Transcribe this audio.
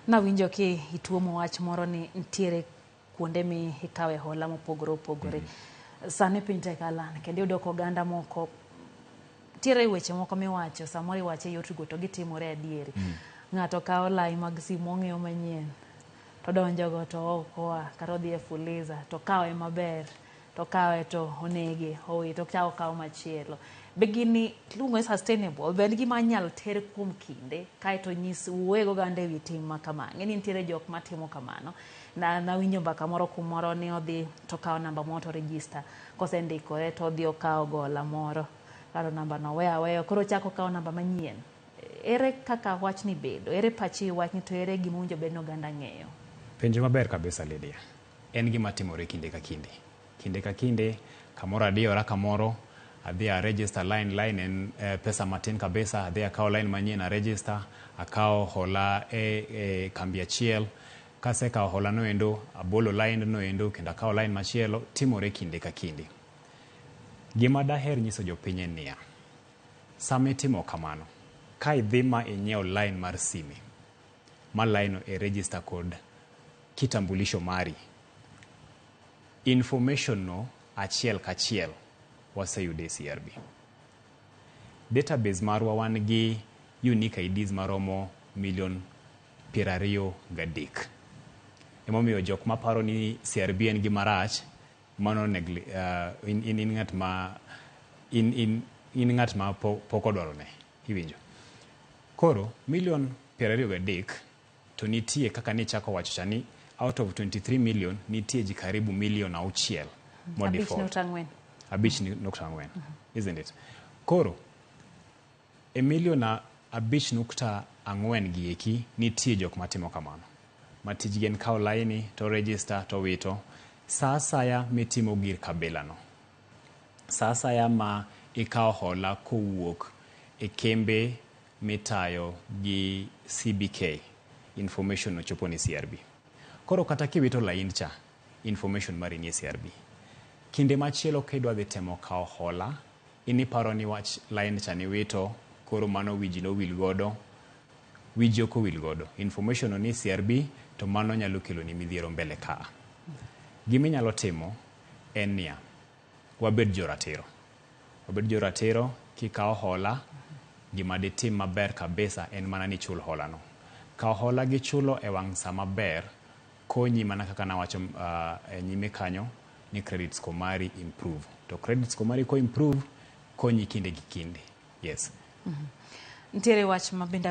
Nawinjo ki ituomo wach moro ni nitiere kuonde mi ikawe hola mopogore opogore. Sani piny tek, Alan, kendo iyudo ka oganda moko nitiere weche moko miwacho, samoro iwache e yor tugo to gitimore adieri. Ng'ato kawo lai mag simu ong'iewo manyien to donjogo to okoa kata odhi e Fuliza to kawe maber to kawe to onege owito ochako okawo machielo. Be gini iluongo ni sustainable? Be en gima inyalo ter kuom kinde kaeto nyis wuoye goganda ewi tim ma kama? Ang'e ni nitiere jok matimo kamano. Nawinjo mbaka moro kumoro ni odhi to okawo namba moro to register, kosendikore to odhi okawo gola moro karo namba no oweyo aweya koro ochako okawo namba manyien. Ere kaka wachni bedo? Ere pachi e wachni to ere gima owinjo bed ni oganda ng'eyo? Penjo maber kabisa, Lydia. En gima timore kinde ka kinde. Kinde ka kinde kamoro adiyora kamoro adhi a register line. Line en pesa matin kabisa. Adhi akawo line manyien, a register, akawo hola e kambi achiel. Kasekawo hola noendo, abolo line noendo kendo akawo line machielo. Timore kinde ka kinde. Gima daher nyiso jopiny en niya, sama itimo kamano, ka idhi ma inyiewo line mar sime ma line no e register kod kitambulisho mari, information no achiel kachiel waseyudo e CRB database marwa. Wan gi unique IDs maromo milion 23. Emomiyo jok maparo ni CRB en gima rach, mano in ng'at ma in ng'at ma pok odwaro ne iwinjo. Koro milion 23 to nitie kaka nichako wacho cha ni out of 23 million nitie ji karibu milion 6 mo 5 default. nukta ang'wen. 5.4, isn't it? Koro e milion 5.4 gi eki nitie jok matimo kamano ma tijgi en kawo laini to register to wito. Sa asaya mitimo gir kabila no, sa asaya ma ikawo hola kowuok e kembe mitayo gi CBK, information no chopo ni CRB. Koro kata kiwito lain cha, information mari nie CRB. Kinde machielo kidwa dhi temo kawo hola, in iparo ni wach line cha niwito, koro mano wiji nowil godo. Wiji ok owil godo information no ni CRB, to mano nyalo keloni midhiero mbele kaa. Giminyalo timo en niya, wabed joratiro, wabed joratiro. Kikawo hola, gima ditim maber kabisa en mana ni chul hola no. Kawo hola gi chulo e wang' sa maber konyi mana kaka nawacho e nyime kanyo ni credit score mari improve, to credit score mari ko improve konyi kinde gi kinde, yes. Nitiere wach ma bende